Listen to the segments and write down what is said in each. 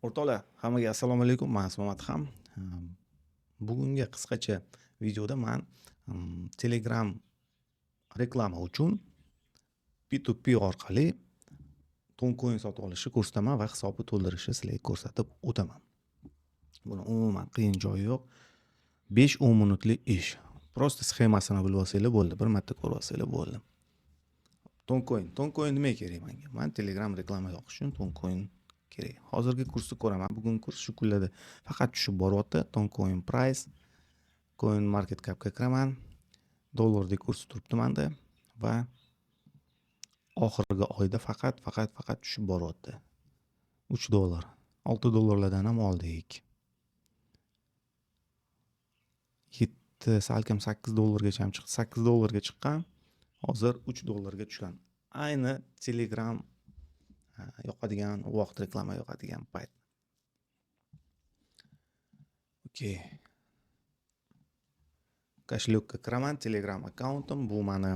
O'rtoqlar, hammaga assalomu alaykum. Man Ismomat ham. Bugungi qisqacha videoda man Telegram reklama uchun P2P orqali Toncoin sotib olishni ko'rsataman va hisobni to'ldirishni sizlarga ko'rsatib o'taman. Buni umuman qiyin joyi yo'q. 5-10 minutlik ish. Просто sxemasini bilib olsanglar bo'ldi, bir marta ko'rib olsanglar bo'ldi. Toncoin, Toncoin nimaga kerak menga? Man Telegram reklama yoqish uchun Toncoin kerak. Hozirgi kursni ko'raman. Bugun kurs shu kunlarda faqat tushib boryapti. Toncoin price, Coin Market Capga kiraman. Dollardek kurs turibdi menda va oxirgi oyda faqat, faqat, faqat tushib boryapti. 3 dollar, 6 dollarlardan ham oldik. 7, salkam 8 dollargacha ham chiqdi. 8 dollarga chiqqan, hozir 3 dollarga tushgan. Ayni Telegram yoqadigan vaqt, reklama yoqadigan payt. Okey. Кошелёк ka kiraman, Telegram akkauntim, bu mani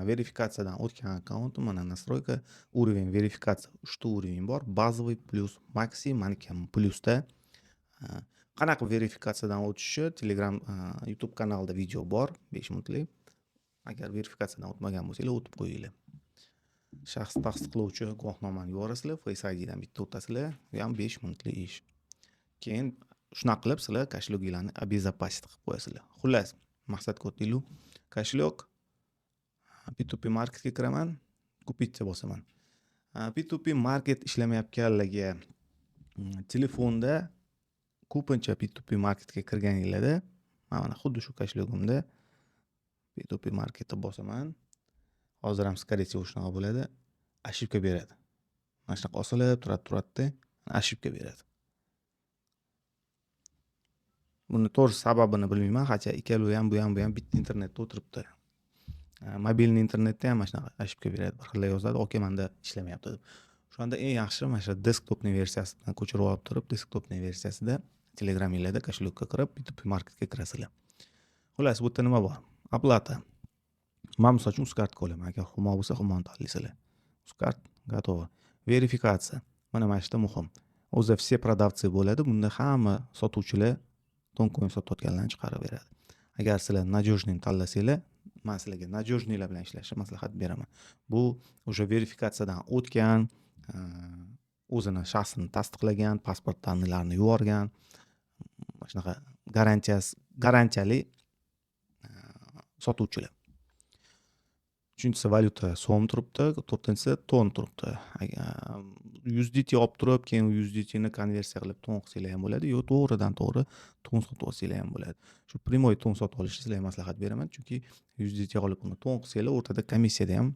verifikatsiyadan o'tgan akkauntim. Mana настройка, уровень verifikatsiya 3 ta уровень bor. Базовый, плюс, maxi, maniki ham plyusda. Qanaqa verifikatsiyadan o'tishi Telegram, YouTube kanalida video bor, 5 minutlik. Agar verifikatsiyadan o'tmagan bo'lsanglar, o'tib qo'yinglar. Shaxs tasdiqlovchi guvohnomani yuborasizlar, Face IDdan bitta o'tasizlar, bu ham 5 minutlik ish. Keyin shunaqa qilib sizlar кошелёк inglarni обезопасить qilib qo'yasizlar. Xullas, maqsadga o'tdinglar. Кошелёк P2P marketga kiraman, купить bosaman. P2P market ishlamayotganlarga telefonda ko'pincha P2P marketga kirganinglarda, mana xuddi shu кошелёк imda P2P marketni bosaman. Hozir ham, скорее всего, shunaqa bo'ladi. Ошибка beradi. Mana shunaqa osilib turadi, turadida, ошибка beradi. Buni to'g'ri sababini bilmayman, хотя ikkalovi ham, bu ham, bu ham bitta internetda o'tiribdi. Мобильный internetda ham mana shunaqa ошибка beradi. Bir xillar yozadi, aka, manda ishlamayapti deb. O'shanda eng yaxshi mana shu desktopniy versiyasidan ko'chirib olib turib, desktopniy versiyasida Telegraminglarda кошелёк ka kirib, P2P marketga kirasizlar. Xullas, bu yerda nima bor? Оплата. Man misol uchun Uzkartga olaman. Agar Humo bo'lsa, Humoni tanlaysizlar. Uzkart, готово. Verifikatsiya. Mana shu yerda muhim. O'zi все продавцы bo'ladi. Bunda hamma sotuvchilar Toncoin sotayotganlarni chiqarib beradi. Agar sizlar надежный tanlasanglar, man sizlarga надежный lar bilan ishlashni maslahat beraman. Bu o'sha verifikatsiyadan o'tgan, o'zini shaxsini tasdiqlagan, pasport данный larini yuborgan, mana shunaqa garantiyasi, garantiyali sotuvchilar. Uchinchisi valyuta so'm turibdi, to'rtinchisi ton turibdi. USDT olib turib, keyin USDTni konversiya qilib ton qilsanglar ham bo'ladi, yo to'g'ridan to'g'ri ton sotib olsanglar ham bo'ladi. Shu прямой ton sotib olishni sizlarga maslahat beraman, chunki USDT olib uni ton qilsanglar, o'rtada komissiyada ham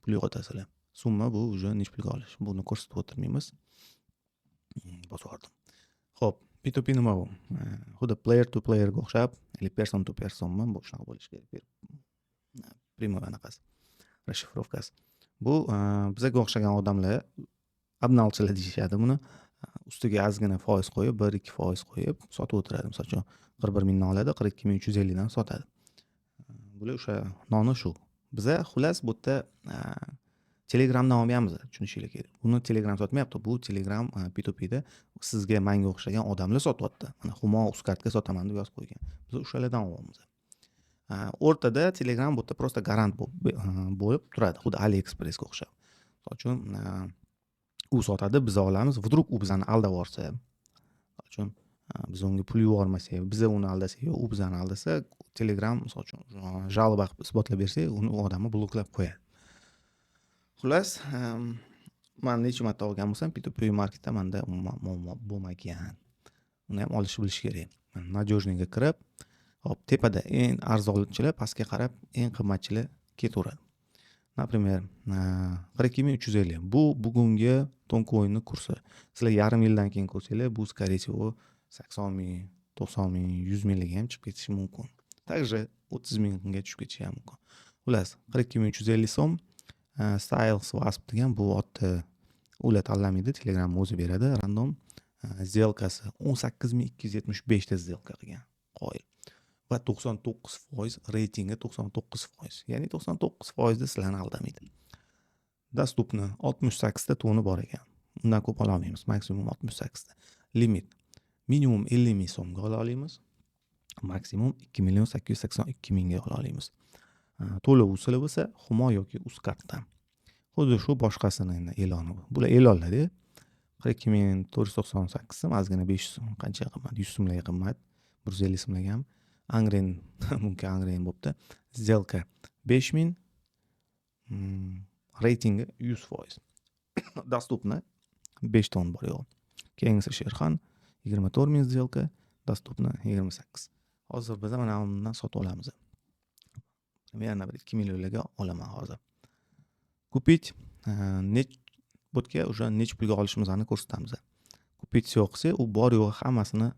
pul yo'qotasizlar. Summa bu уже necha pulga olish. Buni ko'rsatib o'tirmaymiz. Bosib yubordim. Xo'p, P2P nima bu? Xuddi player to playerga o'xshab, или person to personmi, bu shunaqa bo'lishi kerak. Прямой anaqasi, расшифровка si. Bu bizaga o'xshagan odamlar, обналчиlar deyishadi buni. Ustiga ozgina foiz qo'yib, 1-2% qo'yib sotib o'tiradi. Misol uchun, 41 mingdan oladi, 42 350 dan sotadi. Bular o'sha noni shu. Biza, xullas, bu yerda Telegramdan olmayapmiz, tushunishinglar kerak. Buni Telegram sotmayapti. Bu Telegram P2Pda sizga, manga o'xshagan odamlar sotyapti. Mana Humo, Uzkartga sotaman deb yozib qo'ygan. Biz o'shalardan olyapmiz. O'rtada Telegram bu yerda просто garant bo'lib turadi, xuddi AliExpressga o'xshab. Misol uchun, u sotadi, biz olamiz. Вдруг u bizani aldab yuborsa, misol uchun, biz unga pul yubormasak, biza uni aldasak yo u bizani aldasa, Telegram, misol uchun, жалоба qilib isbotlab bersak, uni, u odamni bloklab qo'yadi. Xullas, man necha marta olgan bo'lsam, P2P marketda manda umuman muammo bo'lmagan. Uni ham olishni bilish kerak. Надежный ga kirib, hop, tepada eng arzonchilar, pastga qarab eng qimmatchilar ketaveradi. Например, 42 350. Bu bugungi Toncoinni kursi. Sizlar yarim yildan keyin ko'rsanglar, bu, скорее всего, 80 ming, 90 ming, 100 minglarga ham chiqib ketishi mumkin. Также 30 mingga tushib ketishi ham mumkin. Xullas, 42 350 so'm. Styles Wasp degan bu otni ular tanlamaydi, Telegram o'zi beradi random. Сделка si 18 275 ta сделка qilgan. Qoyil. Va 99% reytingi, 99%. Ya'ni 99% da sizlarni aldamaydi. Доступно 68 ta toni bor ekan. Undan ko'p ola olmaymiz, maksimum 68 ta. Limit minimum 50 ming so'mga ola olamiz, maksimum 2 882 mingga ola olamiz. To'lov usuli bo'lsa Humo yoki Uzcarddan. Xuddi shu boshqasini endi e'loni bu. Bular e'lonlar-da. 42498 so'm, ozgina 500 so'm, qancha qimmat? 100 so'mlarga qimmat, 150 so'mlarga ham. Angren mumkin, Angren bo'pti. Сделка 5000, reytingi 100%. Доступно 5 ton bor yo'q. Keyingisi Sherxon 24 ming сделка, доступно 28. Hozir biz mana bundan sotib olamiz. Yana bir 2 millionlarga olaman hozir. Купить botga o'sha necha pulga olishimizni ko'rsatamiz. Купить всё qilsak, u bor yo'g'i hammasini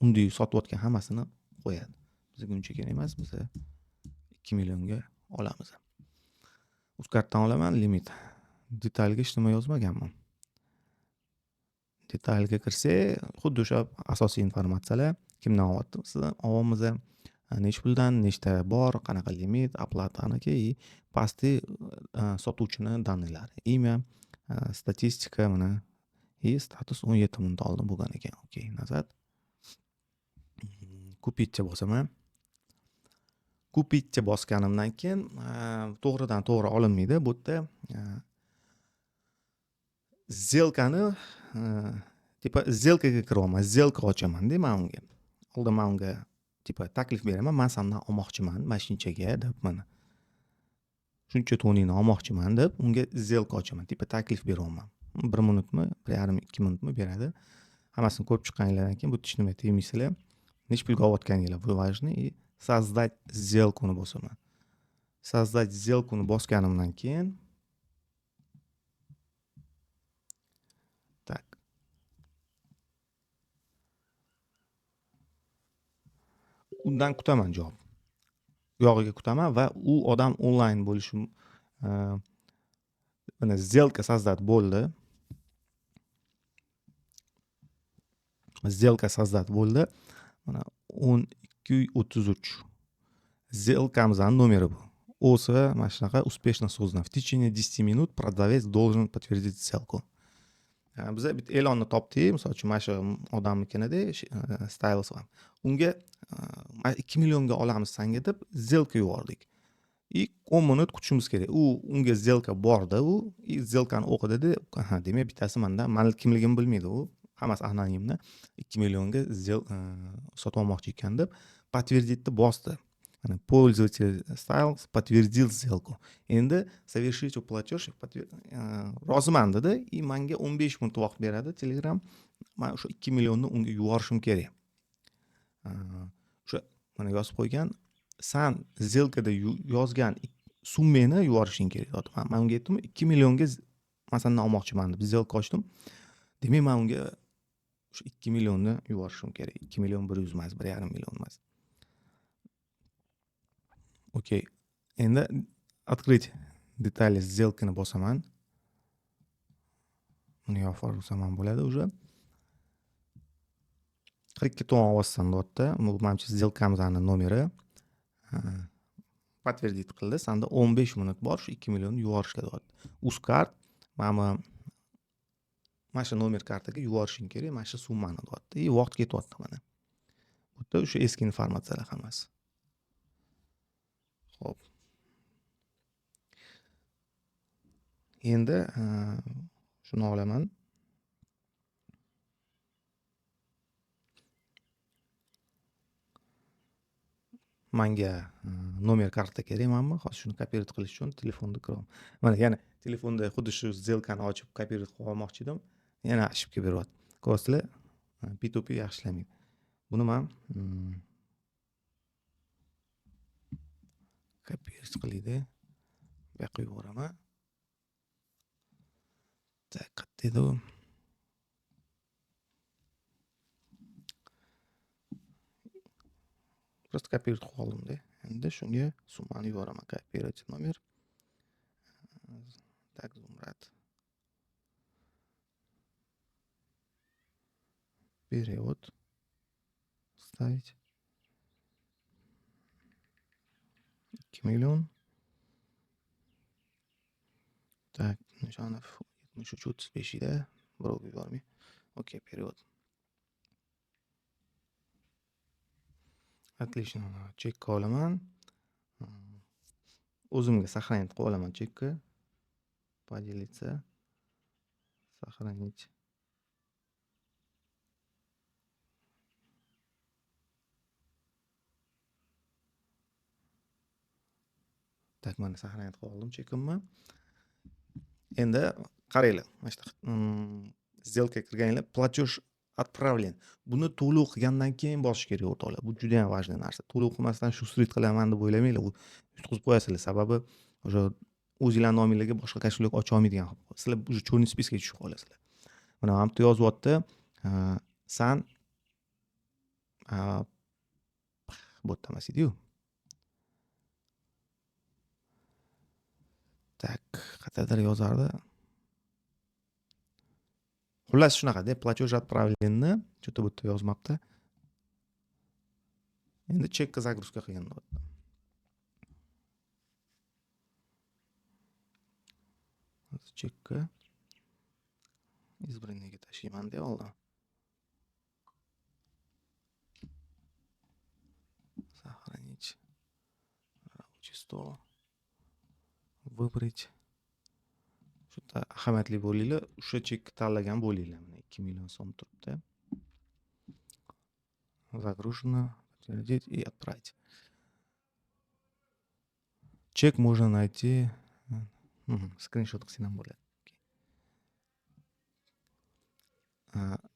unday sotayotgan hammasini qo'yadi. Bizga uncha kerak emas, biz 2 millionga olamiz. Uzcarddan olaman, limit. Detalga hech nima yozmaganman. Detalga kirsak, xuddi o'sha asosiy informatsiyalar, kimdan olyapmiz, olyapmiz, necha puldan, nechta bor, qanaqa limit, oplataniki и pastda sotuvchini данныйлari, имя, statistika mana и status 17 minut oldin bo'lgan ekan. Okey, nazad. Купить bosaman. Купить bosganimdan keyin to'g'ridan to'g'ri olinmaydi. Bu yerda сделкani типа сделкаga kiryapman, сделка ochaman-da men unga. Oldin men unga типа taklif beraman, men sendan olmoqchiman mana shunchaga deb, mana shuncha toningni olmoqchiman deb unga сделка ochaman, типа taklif beryapman. 1 minutmi, 1,5 2 minutmi beradi. Hammasini ko'rib chiqqaninglardan keyin bu hech nima tegmaysizlar. Necha pulga olayotganinglar bu важно. И создать сделку ni bosaman. Создать сделку ni bosganimdan keyin tak. Undan kutaman javob. Yog'iga kutaman va u odam onlayn bo'lishi, mana сделка создать bo'ldi. Сделка создать bo'ldi. Mana 12:33. Сделкамizning nomeri bu. O'sa mana shunaqa успешно создан. В течение 10 минут продавец должен подтвердить сделку. Biza bitta e'lonni topdik, misol uchun mana shu odamnikinida Styles ham. Unga 2 millionga olamiz sanga deb сделка yubordik. И 10 minut kutishimiz kerak. U unga сделка bordi, u и сделкani o'qidi-da, aha, demak bittasi mendan, meni kimligimni bilmaydi u. Hammasi anonimni 2 millionga sotib olmoqchi ekan deb подтвердитni bosdi. Mana пользователь Styles подтвердил сделку. Endi совершить платеж roziman dedi и menga 15 minut vaqt beradi Telegram. Men o'sha 2 millionni unga yuborishim kerak. O'sha mana yozib qo'ygan, san сделкада yozgan summani yuborishing kerak deyapti. Men unga aytdim, 2 millionga men sendan olmoqchiman deb сделка ochdim. Demak, men unga o'sha 2 millionni yuborishim kerak. 2 million 100 emas, 1,5 million emas. Okey. Endi открыть детали сделкani bosaman. Buni yopib yuborsam ham bo'ladi уже. 42 ton olyapsan deyapti. Bu manimcha сделкamizni nomeri. Подтвердить qildi. Senda 15 minut bor shu 2 millionni yuborishga deyapti. Uzcard mana shu nomer kartaga yuborishing kerak, mana shu summani deyapti. И vaqt ketyapti mana. Bu yerda o'sha eski informatsiyalar hammasi. Xo'p. Endi shuni olaman. Menga nomer karta kerak manmi? Hozir shuni kopirovat qilish uchun telefonda kiraman. Mana yana telefonda xuddi shu сделкani ochib kopirovat qilib olmoqchi edim. Yana ошибка beryapti. Ko'rasizlar, P2P yaxshi ishlamaydi. Buni men kopirovat qilaydi. Bu yoqqa yuboraman. Так, qayerda edi u? Просто kopirovat qilib oldimda. Endi shunga summani yuboraman. Kopirovat nomer. Так, Zumrad. Перевод. Ставить. 2 million. Так, Nishonov 73 35 edi. Birovga yubormay. Okey, перевод. Отлично, chekka olaman. O'zimga сохранить qilib olaman chekka. Поделиться. Сохранить. Так, mana сохранить qilib oldim chekimni. Endi qaranglar, mana shu сделка kirganinglar, платеж отправлен. Buni to'lov qilgandan keyin bosish kerak o'rtoqlar. Bu juda ham важный narsa. To'lov qilmasdan shu street qilaman deb o'ylamanglar, u yutqizib qo'yasizlar. Sababi o'sha o'zinglarning nominglarga boshqa kошелек ocha olmaydigan qilib qo'yadi. Sizlar уже черный список ga tushib qolasizlar. Mana bu yerda yozyapti, san bu yerda emas edi-yu. Tak, qayerdadir yozardi. Xullas shunaqada, платеж отправленni, что-то bu yerda yozmabdi. Endi chekka загрузка qilgan deyapti. Hozir chekka избранныйga tashlayman deb oldim. Сохранить. Рабочий стол. Выбрать. Shu yerda ahamiyatli bo'linglar, o'sha chekni tanlagan bo'linglar. Mana 2 million so'm turibdi. Загружено, подтвердить и отправить. Чек можно найти. Скриншот qilsang ham bo'ladi.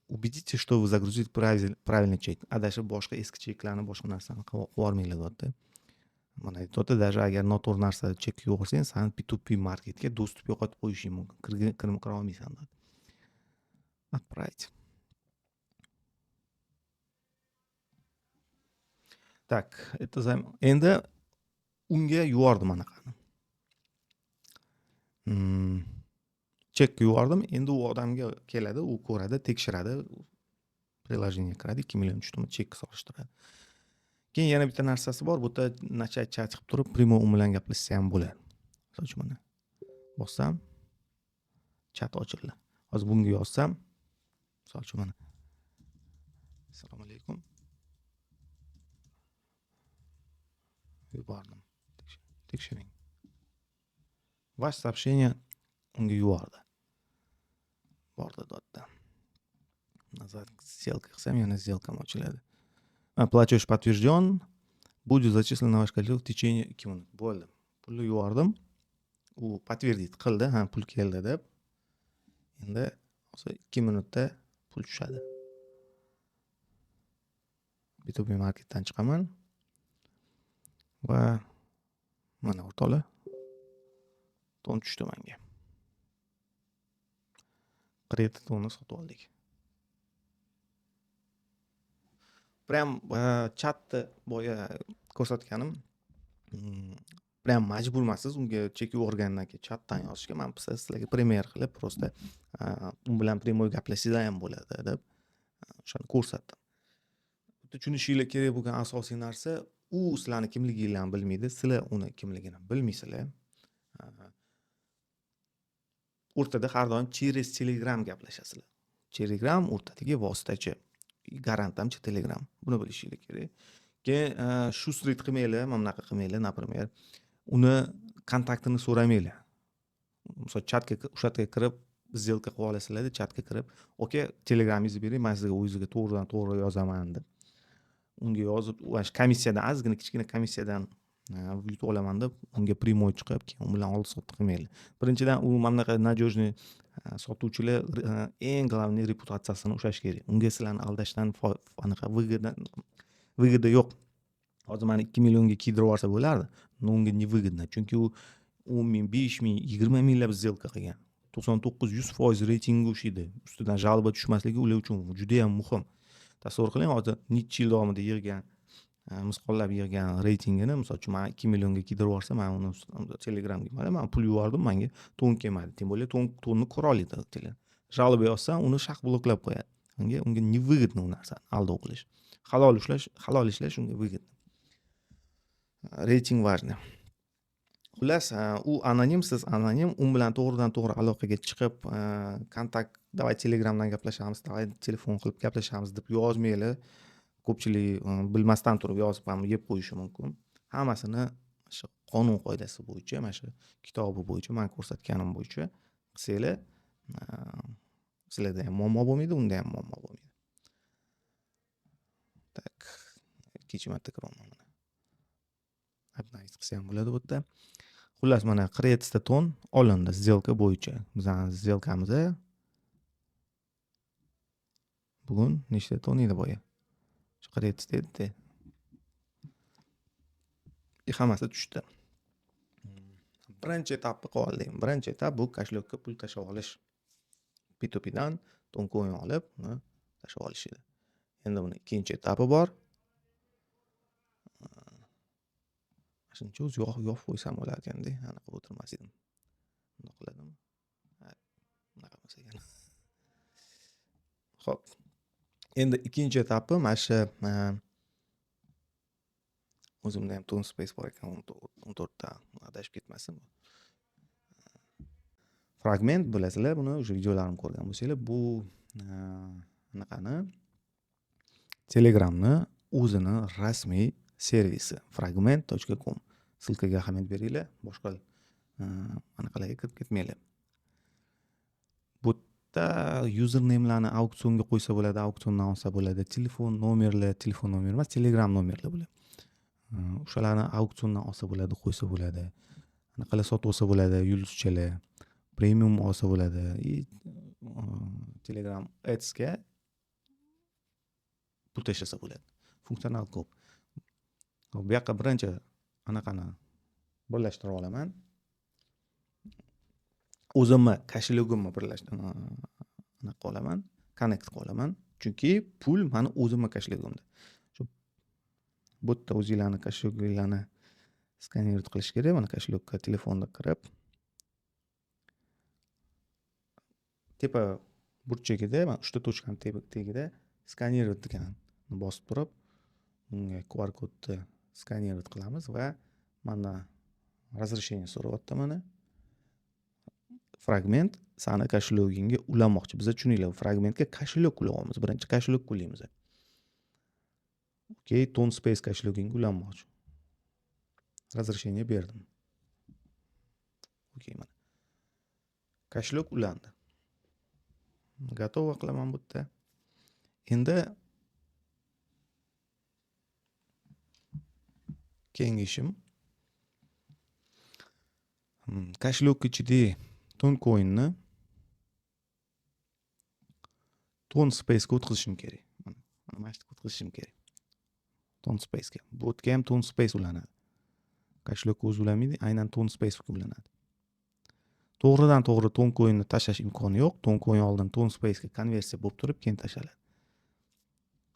Убедитесь, что вы загрузили правильный чек. Adashib boshqa eski cheklarni, boshqa narsani qilib yubormanglar deyapti. Mana aytyapti, даже agar noto'g'ri narsa chek yuborsang, san P2P marketga доступ yo'qotib qo'yishing mumkin. Kira olmaysan deyapti. Отправить. Так, это займ. Endi unga yubordim anaqani. Chekka yubordim. Endi u odamga keladi, u ko'radi, tekshiradi. Приложение kiradi, 2 million tushdimi, chekka solishtiradi. Keyin yana bitta narsasi bor, bu yerda начать chat qilib turib, prямой u bilan gaplashsa ham bo'ladi. Misol uchun mana bossam, chat ochildi. Hozir bunga yozsam, misol uchun mana assalomu alaykum. Yubordim. Tekshiring. Ваше сообщение unga yubordi. Bordi dotda. Назад сделка qilsam, yana сделкам ochiladi. Платеж подтвержден, будет зачислен на ваш кошелек в течение 2 минут. Bo'ldi. Pulni yubordim. U подтвердить qildi, ha, pul keldi deb. Endi hozir 2 minutda pul tushadi. P2P marketdan chiqaman. Va mana o'rtoqlar, ton tushdi menga. 47 tonni sotib oldik. Prям chatni boya ko'rsatganim, prям majbur emassiz unga chek yuborgandan keyin chatdan yozishga. Men sizlarga пример qilib, просто u bilan прямой gaplashsanglar ham bo'ladi deb o'shani ko'rsatdim. Bitta tushunishinglar kerak bo'lgan asosiy narsa, u sizlarni kimliginglarni bilmaydi, sizlar uni kimligini bilmaysizlar. O'rtada har doim через Telegram gaplashasizlar. Telegram o'rtadagi vositachi. Garantamchi Telegram. Buni bilishinglar kerak. Keyin shu street qilmanglar, mana bunaqa qilmanglar, например, uni kontaktini so'ramanglar. Misol chatga o'sha yerga kirib сделка qilib olasizlar-da, chatga kirib, "Aka, Telegramingizni bering, men sizga o'zingizga to'g'ridan to'g'ri yozaman" deb. Unga yozib, mana shu komissiyadan ozgina kichkina komissiyadan yutib olaman deb unga прямой chiqib, keyin u bilan oldi-sotdi qilmanglar. Birinchidan, u mana bunaqa надежный sotuvchilar eng главный reputatsiyasini ushlash kerak. Unga sizlarni aldashdan anaqa выгода yo'q. Hozir mani 2 millionga kiydirib yuborsa bo'lardi, но unga невыгодно, chunki u 10 ming, 5 ming, 20 minglab сделка qilgan. 99-100% reytingi ushlaydi. Ustidan жалоба tushmasligi ular uchun juda ham muhim. Tasavvur qiling, hozir necha yil davomida yig'gan, misqollab yig'gan reytingini, misol uchun, man 2 millionga kiydirib yuborsa, man uni Telegramga mana man pul yubordim, menga ton kelmadi. Тем более tonni ko'ra oladi. Жалоба yozsam, uni shaq bloklab qo'yadi. Unga невыгодно u narsani aldov qilish. Halol ushlash, halol ishlash unga выгодно. Reyting важный. Xullas, u anonim, siz anonim, u bilan to'g'ridan to'g'ri aloqaga chiqib, kontakt Давай Telegramdan gaplashamiz, давай telefon qilib gaplashamiz deb yozmanglar. Ko'pchilik bilmasdan turib yozib ham yeb qo'yishi mumkin. Hammasini shu qonun qoidasi bo'yicha, mana shu kitobi bo'yicha, men ko'rsatganim bo'yicha qilsanglar, sizlarda ham muammo bo'lmaydi, unda ham muammo bo'lmaydi. Tak, ikkinchi marta kiraman mana. Обновить qilsa ham bo'ladi bu yerda. Xullas, mana 47 ta ton olindi сделка bo'yicha. Bizning сделкamiz bugun nechta ton edi boya? Shu 47 ta edi. Hammasi tushdi. Birinchi etapni qilib oldik. Birinchi etap bu kошелekka pul tashlab olish. P2P dan Toncoin olib, uni tashlab olish edi. Endi buni ikkinchi etapi bor. Shuncha o'zi yopib qo'ysam bo'lar ekanda, anaqa qilib o'tirmas edim. Bundoq qiladimi? Ha, bunaqa bo'lsa ekan. Xo'p. Endi ikkinchi etapi mana shu o'zimda ham Ton Space bor ekan, 14 ta adashib ketmasin. Fragment bilasizlar, buni o'sha videolarimni ko'rgan bo'lsanglar, bu anaqani Telegramni o'zini rasmiy servisi fragment.com. Ссылкаga ahamiyat beringlar, boshqa anaqalarga kirib ketmanglar. Bu yerda usernamelarni auksionga qo'ysa bo'ladi, auksiondan olsa bo'ladi, telefon nomerlar, telefon nomeri emas, Telegram nomerlar bular. O'shalarni auksiondan olsa bo'ladi, qo'ysa bo'ladi. Anaqalar sotib olsa bo'ladi, yulduzchalar, premium olsa bo'ladi. Telegram adsga pul tashlasa bo'ladi. Funksional ko'p. Hop, bu yoqqa birinchi anaqani birlashtirib olaman. O'zimni kошелегimni birlashtirib anaqa olaman, connect qilib olaman. Chunki pul meni o'zimni kошелегimda. Shu bu yerda o'zinglarni kошелегinglarni skanir qilish kerak. Mana kошелекка telefonda kirib tepa burchagida mana 3 ta tochkani tagida skanir deganni bosib turib, unga QR kodni skanir qilamiz va mana разрешение so'rayapti mana. Fragment sani kошелегingga ulanmoqchi. Biz tushuninglar, fragmentga kошелек ulayapmiz. Birinchi kошелек ulaymiz. Okey, Ton Space kошелегingga ulanmoqchi. Разрешение berdim. Okey, mana. Kошелек ulandi. Готово qilaman bu yerda. Endi keyingi ishim kошелек ichidagi Toncoinni Ton Space'ga o'tkazishim kerak. Mana shu yerga o'tkazishim kerak. Ton Space'ga. Bu yerga ham Ton Space ulanadi. Kошелек o'zi ulanmaydi, aynan Ton Space'ga ulanadi. To'g'ridan to'g'ri Toncoinni tashlash imkoni yo'q. Toncoin oldin Ton Space'ga konversiya bo'lib turib, keyin tashaladi.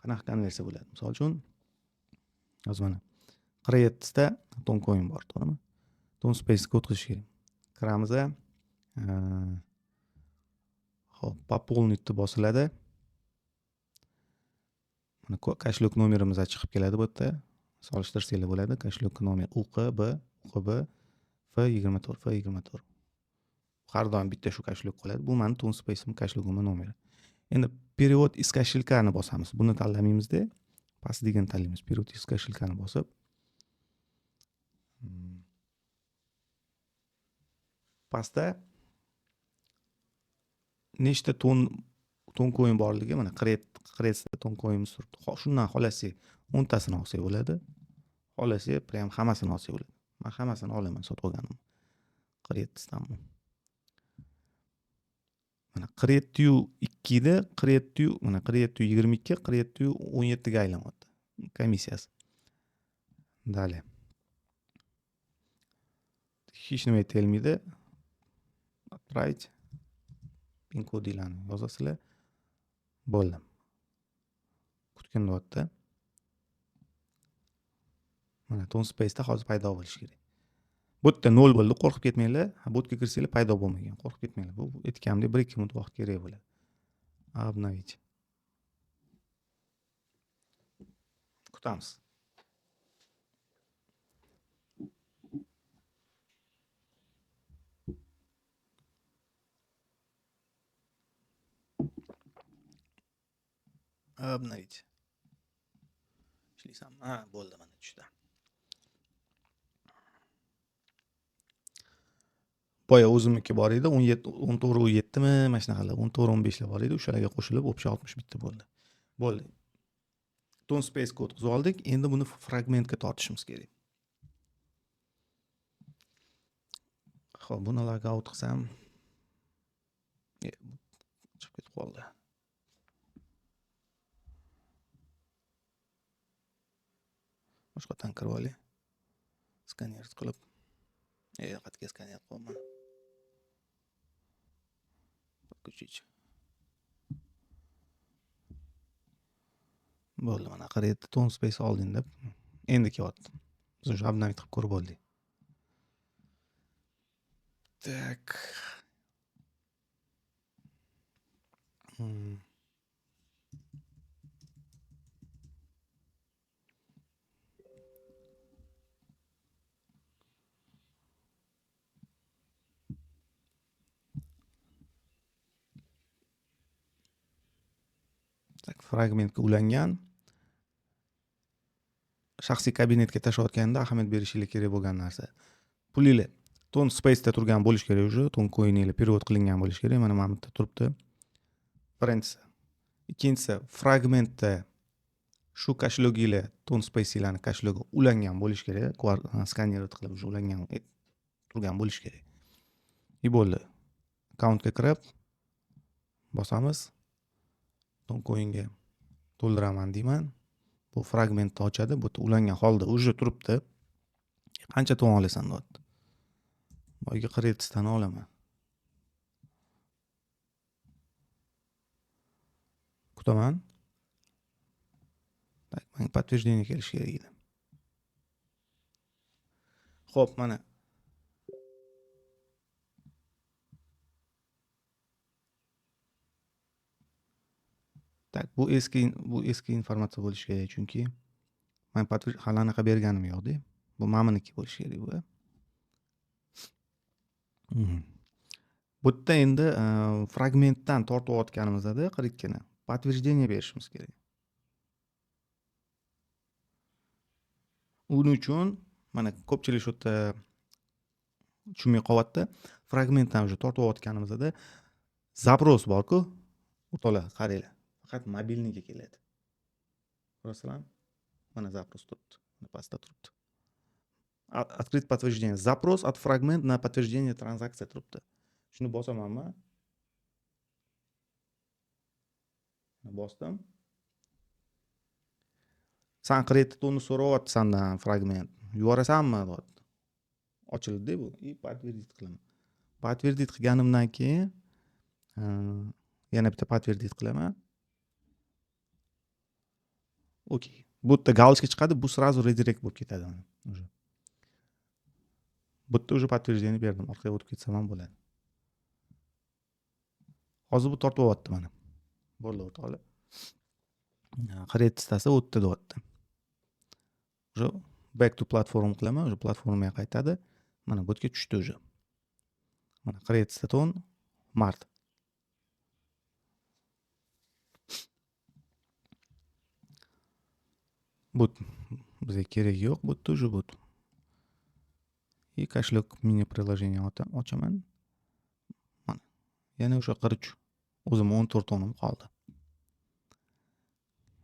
Qanaqa konversiya bo'ladi? Misol uchun, hozir mana 47 ta Toncoin bor, to'g'rimi? Ton Space'ga o'tkazish kerak. Kiramiz, hop, пополнить deb bosiladi. Mana kошелек nomerimiz chiqib keladi bu yerda. Solishtirsanglar bo'ladi. Kошелек nomer UQB, UQB F24, F24. Har doim bitta shu kошелек qoladi. Bu meni Ton Space'im kошелегimning nomeri. Endi перевод из кошелька ni bosamiz. Buni tanlamaymizda, pastdagini tanlaymiz. Перевод из кошелька ni bosib, pastda nechta Toncoin borligi, mana qirq yettita Toncoinimiz turibdi. Shundan xohlasak 10 tasini olsak bo'ladi. Xohlasak prям hammasini olsak bo'ladi. Men hammasini olaman, sotib olganimni. 47 tami? Mana qirq yettiyu ikkida, qirq yettiyu, mana qirq yettiyu yigirma ikki, qirq yettiyu o'n yettiga aylanyapti komissiyasi. Далее. Hech nima aytilmaydi. Отправить. Pin kodinglarni yozasizlar. Bo'ldi. Kutgin deyapti. Mana Ton Space'da hozir paydo bo'lishi kerak. Bu yerda 0 bo'ldi, qo'rqib ketmanglar. Ha, bu yerga kirsanglar paydo bo'lmagan, qo'rqib ketmanglar. Bu aytganimdek 1-2 minut vaqt kerak bo'ladi. Обновить. Kutamiz. Обновить. Ishlaysanmi? Ha, bo'ldi, mana tushdi. Boya o'zimniki bor edi, 17, 14, 17 mi, mana shunaqalar, 14, 15 lar bor edi, o'shalarga qo'shilib, общий 61 bo'ldi. Bo'ldi. Ton Space kod qilib oldik. Endi buni fragmentga tortishimiz kerak. Xo'p, buni logout qilsam, chiqib ketib qoldi. Boshqatdan kirib olay. Skaner qilib. Qayerga skaner qilyapman? Подключить. Bo'ldi, mana 47 Ton Space olding deb endi kelyapti. Biz уже обновить qilib ko'rib oldik. Так. Так, fragmentga ulangan. Shaxsiy kabinetga tashlayotganda ahamiyat berishingiz kerak bo'lgan narsa. Pulinglar Ton Space'da turgan bo'lish kerak уже, Ton coininglar перевод qilingan bo'lish kerak. Mana bu yerda turibdi. Birinchisi. Ikkinchisi, fragmentda shu kошелегinglar Ton Space'inglarning kошелеги ulangan bo'lish kerak. Skaner qilib уже ulangan turgan bo'lish kerak. И bo'ldi. Akkauntga kirib bosamiz. Ton coinga to'ldiraman deyman. Bu fragmentni ochadi. Bu yerda ulangan holda уже turibdi. Qancha ton olasan deyapti. Boyga 47 tani olaman. Kutaman. Так, menga подтверждение kelishi kerak edi. Xo'p, mana. Так, bu eski informatsiya bo'lishi kerak, chunki men hali anaqa berganim yo'q-da. Bu maminiki bo'lishi kerak bu. Bu yerda endi fragmentdan tortayotganimizda 42ni подтверждение berishimiz kerak. Uning uchun mana ko'pchilik shu yerda tushunmay qolyapti. Fragmentdan уже tortayotganimizda запрос bor-ku. O'rtoqlar, qaranglar. Faqat mobilniga keladi. Ko'rasizlarmi? Mana запрос turibdi. Mana pastda turibdi. Открыть подтверждение. Запрос от фрагмент на подтверждение транзакции turibdi. Shuni bosamanmi? Bosdim. San 47 tonni so'rayapti sandan fragment. Yuborasanmi deyapti. Ochildi bu. И подтвердить qilaman. Подтвердить qilganimdan keyin yana bitta подтвердить qilaman. Okey. Bu yerda галочка chiqadi, bu сразу redirect bo'lib ketadi mana уже. Bu yerda уже подтверждение berdim. Orqaga o'tib ketsam ham bo'ladi. Hozir bu tortib olyapti mana. Bo'ldi o'rtoqlar. 47tasi o'tdi deyapti. Уже back to platform qilaman, уже platformaga qaytadi. Mana bu yerga tushdi уже. Mana 47ta ton mart. Bu bizga kerak yo'q, bu yerda уже bu. И кошелек mini приложение ochaman. Mana. Yana o'sha 43. O'zim 14 tonim qoldi.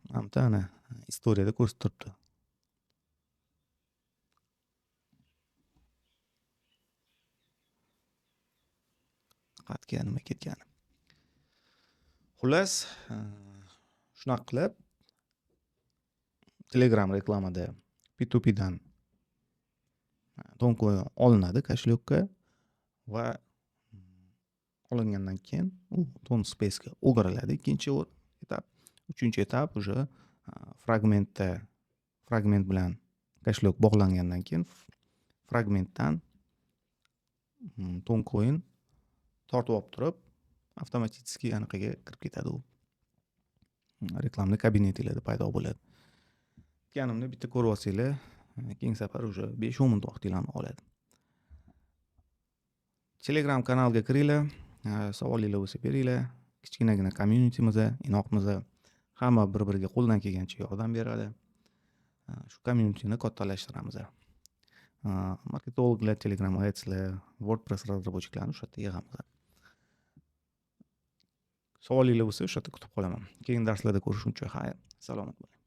Mana bu ana istoriyada ko'rsatib turibdi. Qatga nima ketgani. Xullas, shunaqa qilib Telegram reklamada P2P dan Toncoin olinadi kошелekka va olingandan keyin u Ton Space'ga o'giriladi. Ikkinchi etap, uchinchi etap уже fragment bilan kошелек bog'langandan keyin fragmentdan Toncoin tortib olib turib avtomatik anaqaga kirib ketadi u. Reklamni kabinetinglarda paydo bo'ladi. Aytganimni bitta ko'rib olsanglar, keyingi safar уже 5-10 minut vaqtinglarni oladi. Telegram kanalga kiringlar, savolinglar bo'lsa beringlar. Kichkinagina communitymiz, inoqmiz, Hamma bir biriga qo'ldan kelgancha yordam beradi. Shu communityni kattalashtiramiz. Marketologlar, Telegram adslar, WordPress разработчик larni o'sha yerda yig'amiz. Savolinglar bo'lsa, o'sha yerda kutib qolaman. Keyingi darslarda ko'rishguncha xayr, salomat bo'ling.